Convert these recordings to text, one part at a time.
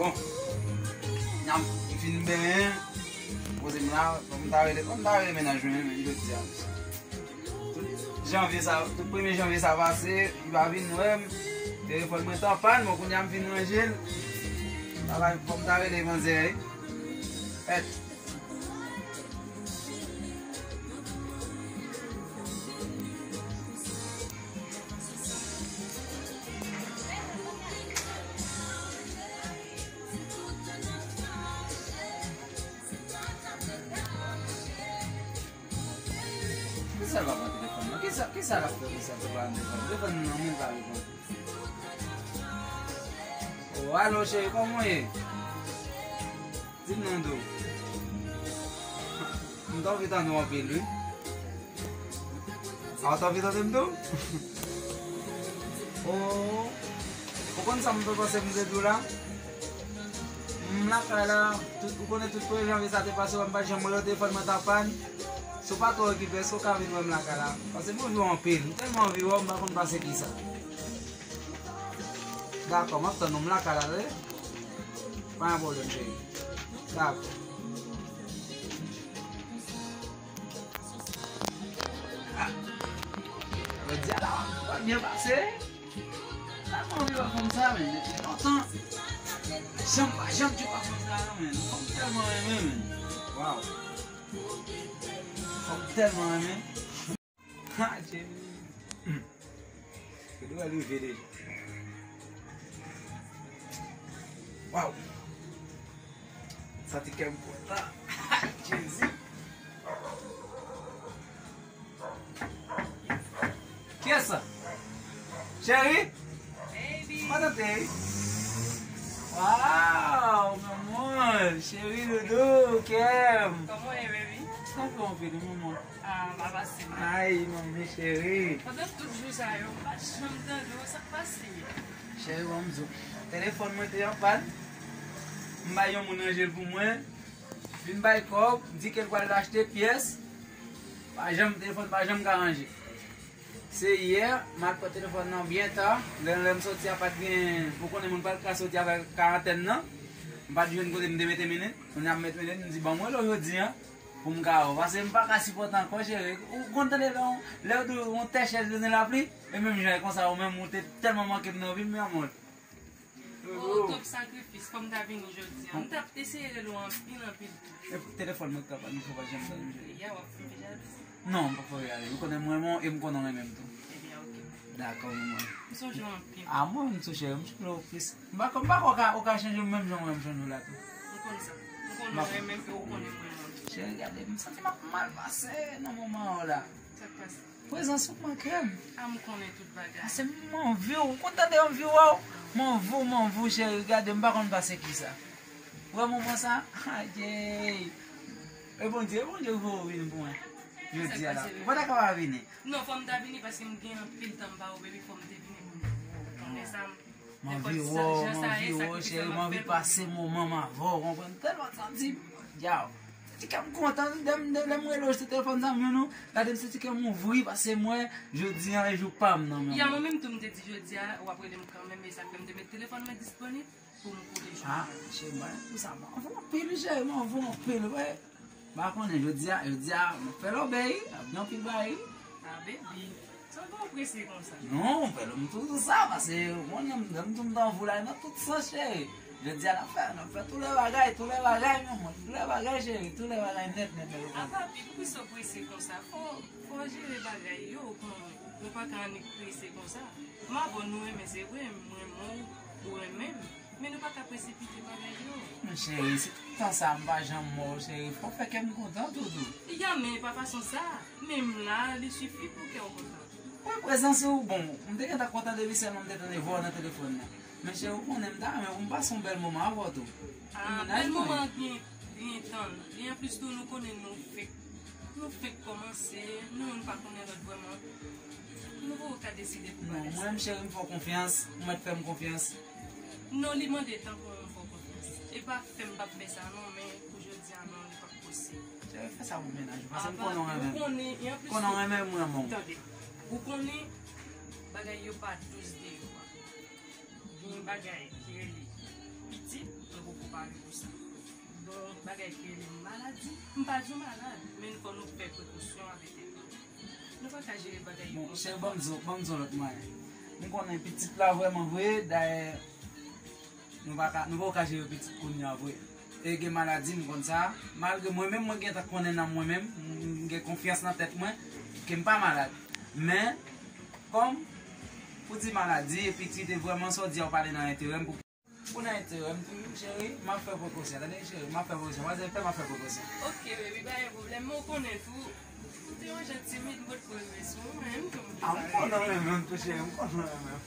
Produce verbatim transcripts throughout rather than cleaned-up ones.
Bon, n ap fin benyen. Poze m la, fò m ta rele, fò m ta rele mennaj mwen menm jodi a. Tout janvye sa, tout premye janvye sa pase, li pa vin wè m. Telefòn mwen t an pàn, bon, kounye a m fin ranje l. Travay, fò m ta rele manzè, wi. Pèt. Kisa l ap pran telefòn nan? Kisa, kisa l ap fè konsa pou pran telefòn? Telefòn nan men l pa reponn. O, alo, cheri, kòman w ye? Di m non, dou. M t anvi tande w anpil, wi. A, w t anvi tande m tou? O, ou konn sa m te panse m te di w la? M lakay la, tout, ou konnen tout premye janvye sa te pase, wè m pa t janm rele w, telefòn mwen t ap pàn. Si w pa twò okipe, èske w ka vin wè m lakay la? Paske m anvi w anpil. M tèlman anvi wè w, m pa konn pase kisa. Dakò, m ap tann ou, m lakay la, tande? Pa gen pwoblèm, cheri. Dakò. Ah. Jodi a la, w ap byen pase. Sa m anvi wè fanm sa, men, depi lontan. Janm pa janm tchoupa fanm sa, non, men. Fanm tèlman renmen, men. Waw. Fanm tèlman renmen. Ha, Jezi. Yo dwe rive deja. Waw. Santi kè m kontan. Ha, Jezi. Kiyès sa? Cheri? Baby. Kòman w ye? Waw, manman, cheri doudou, kè m. Kòman w ye, baby? Sa fè yon fili, manman. Ah, m pa pase mal. Ay, manmi cheri. Pandan tout jou sa yo, m pa t janm tande w, sa k pase? Cheri, ban m di w. Telefòn mwen te an pàn. M bay yon moun ranje l pou mwen. Vin bay kòb, di ke l pral achte pyès. Pa janm, telefòn pa janm ka ranje. Se yè, m al pran telefòn nan byen ta. Lè, lè m soti a, pa t gen, ou konnen moun pa t ka soti avèk karantèn nan. M pa t jwenn kote m te mete mennen. Kounye a m met mennen, m di, "Ban m rele w jodi a, pou m ka wè w." Paske m pa ka sipòte ankò, cheri. Ou konn tande lè, lè yo di w yon tè chèz bezwen lapli, e menm jan e konsa, ou menm, ou te tèlman manke m nan vi m, men amò. O, twòp sakrifis, fò m ta vini jodi a. M t ap eseye rele w anpil, anpil tou. E pou telefòn mwen k ap pale, m fò pa janm tande m jodi. Ya, w ap fè m jalouzi. Non, m p ap fè w jalouzi. Ou konnen m renmen w e m konnen w renmen m tou. Ebyen, oke. Dakò, manman. M sonje w anpil. A, mwen menm tou, cheri, m sonje w plis. M pa, m pa kwè w ka, w ka chanje w menm jan mwen m chanje w la tou. M konn sa. M konnen w renmen m e w konnen m renmen w tou. Cheri, gade, m santi m ap mal pase nan moman an la. Sa k pase? Prezans ou manke m. A, m konnen tout bagay. Paske m anvi w. Ou konn tande anvi w, waw. M anvi w, m anvi w, cheri. Gade, m pa konn pase kisa. Ou wè moman sa? Ayey. E Bondye, e Bondye voye w vini pou mwen. Jodi a la. Ou pa ta ka pa vini. Non, fò m ta vini paske m gen anpil tan m pa wè w, baby, fò m te vini pou m wè w. Konnen sa, m M anvi wè w, m anvi wè w, cheri, m anvi pase moman m avè w, konprann? Tèlman santi, yaw. Santi kè m kontan, lè m, lè m rele w sou telefòn zanmi nou, gade m santi kè m ouvri, paske m wè jodi a e jou pa m nan men w. Ya, mwen menm tou m te di jodi a, w ap rele m kanmenm, e sa k fè m te met telefòn mwen disponib pou m koute jou. Ah, cheri, mwen, pou sa, m anvi w anpil, cheri, m anvi w anpil, wi. M pa konnen, jodi a, jodi a, m ap fè lòbèy, ap gen anpil bagay. Ah, baby, sa w fè w prese konsa? Non, m fè lòbèy, m toujou sa, paske ou konnen m, m tou m t anvi w la, nan tout sans, cheri. Jodi a, n ap fè, n ap fè tout lè bagay, tout lè bagay, men mwen, tout lè bagay, cheri, tout lè bagay nèt, nèt, nèt, ou konnen. Ah, papi, poukisa w prese konsa? Fò, fò w jere bagay yo, ou konnen. Nou pa ka annik prese konsa. M avè w, nou renmen, se vre, m renmen w, ou renmen m. Men nou pa ka presipite bagay yo. Men cheri, si tout tan sa m pa janm wè w, cheri, fò w fè kè m kontan tou, tou. Ya, men pa fason sa. Men m la, li sifi pou kè w kontan. Wi, prezans ou bon. M te gentan kontan depi sèlman m te tande vwa w nan telefòn nan. Men cheri, ou konnen m ta renmen pou m pase yon bèl moman avè w tou. Ah, bèl moman an gen, gen tan l. E anplis tou, nou konnen nou fèk, nou fèk kòmanse, nou youn pa konnen lòt vrèman. Nou poko ka deside pou bagay sa. Non, mwen menm cheri, m fè w konfyans, ou mèt fè m konfyans. Non, li mande tan pou mwen fè w konfyans. E pa fè m p ap fè sa non, men pou jodi a non, li p ap posib. Cheri, fè sa pou mennaj ou, paske m konnen w renmen m. Konnen w renmen m, mwen, mwen. Tande, ou konnen bagay yo pa dous deyò a. Gen bagay ki rele pitit, mwen poko pare pou sa. Bon, bagay ki rele maladi, m pa di w malad, men fò nou fè prekosyon avèk tèt nou. Nou pa ka jere bagay yo Bon, konsa. Cheri, ban m di w, ban m di w lòt mwayen. M konnen pitit la vrèman vre, dayè, nou pa ka, nou poko ka jere pitit kounye a vre. E gen maladi, m konn sa. Malgre mwen menm, mwen gentan konnen nan mwen menm, m gen konfyans nan tèt mwen, ke m pa malad. Men, kòm, pou di maladi, e pitit, e vrèman sa w di a, w pale nan enterè m pou Pou nan enterè m toujou, cheri, m ap fè prekosyon. Tande, cheri, m ap fè prekosyon. Manzè fè, m ap fè prekosyon. Ok, baby, pa gen pwoblèm. Men w konnen tou, ou te yon jan timid, m potko renmen sou ou, men m tou m A, m konnen w renmen m tou, cheri, m konnen w renmen m.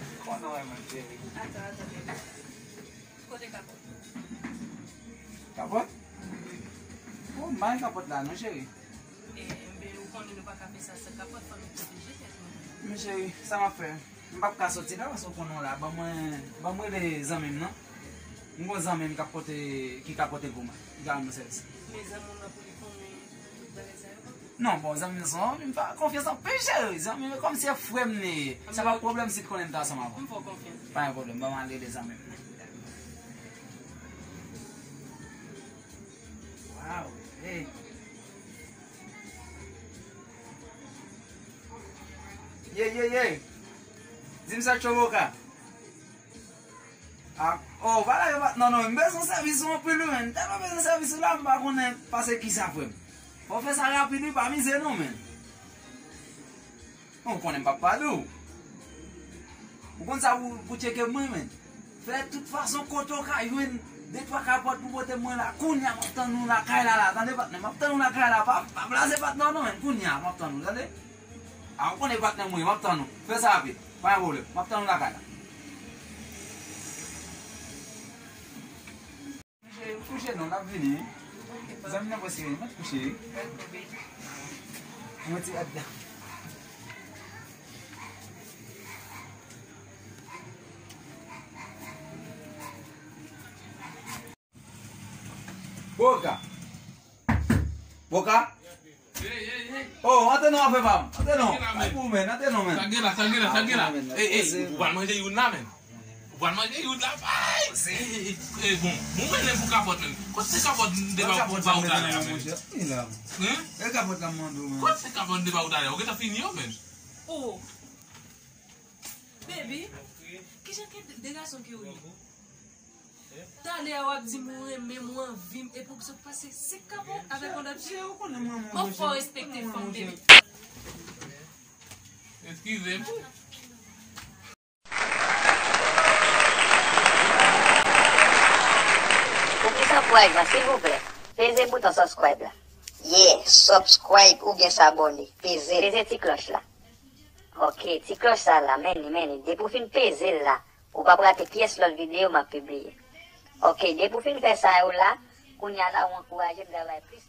M konnen w renmen m, cheri. Atann, atann, baby. Kote kapòt? Kapòt? Bon, m pa gen kapòt la, non, cheri. E, enben, ou konnen nou pa ka fè sa san kapòt, fò nou pwoteje tèt nou. Men cheri, sa m ap fè? M p ap ka soti la, paske w konnen w la. Ban mwen, ban mwen rele zanmi m nan. M gon zanmi m k ap pote, ki ka pote l pou mwen. Ki ka rann mwen sèvis. Men zanmi w nan pou li konnen tout bagay sa yo? Non, bon, zanmi m nan se yon zanmi m fè konfyans anpil, cheri. Zanmi m e kòmsi se frè m li ye. Sa pa pwoblèm si l konnen m t ansanm avè w. M fè w konfyans. Pa gen pwoblèm, ban mwen al rele zanmi m nan. Waw, hey. Ye, ye, ye. Di m sa Choboka. Ah, oh, pa lage patnè w non, m bezwen sèvis ou anpil wi, men. M tèlman bezwen sèvis ou la, m pa konnen pase kisa, frè m. Fò w fè sa rapid wi, pa mize non, men. Bon, ou konnen m p ap pale w. Ou konn sa pou, pou tcheke mwen, men. Fè tout fason kote w ka jwenn de twa kapòt pou pote mwen la. Kounye a, m ap tann ou lakay la, la. Tande, patnè, m ap tann ou lakay la. Pa, pa blaze patnè w non, men. Kounye a, m ap tann ou, tande. A, ou konnen patnè mwen, m ap tann ou. Fè sa rapid. Pa gen pwoblèm. M ap tann ou lakay la. Cheri, m kouche non, l ap vini wi. Zanmi nan prèske vini, mèt kouche wi. Mwen ti adan. Boka. Boka. Oh, antre non, afè pa m. Antre non. Ay pou men, antre non, men. Sa gen la, sa gen la, sa gen la. Ey, ey, ou pral manje youn la, men. Ou pral manje youn la, bay! Ey, ey, ey, ey, bon, bon, men lè pou kapòt, men. Kote se kapòt m te ba ou talè a, men? Hein? E kapòt la m mande w, men. Kote se kapòt m te ba ou talè a? Ou gentan fini yo, men. Oh! Baby, kijan ke de gason ke w ye? Talè a w ap di m ou renmen m, ou anvi m, epi w sot pase senk kapòt avèk yon lòt fi? Bon, fò w respekte fanm, baby. Eskize m. Pou ki sanpway la, silvouplè, peze bouton subscribe la. Yeah, subscribe oubyen sabòne. Peze l. Peze ti klòch la. Ok, ti klòch sa la, men li, men li. Depi w fin peze l la, ou p ap rate pyès lòt videyo m ap pibliye. Ok, depi w fin fè sa yo la, kounye a la, ou ankouraje m travay plis.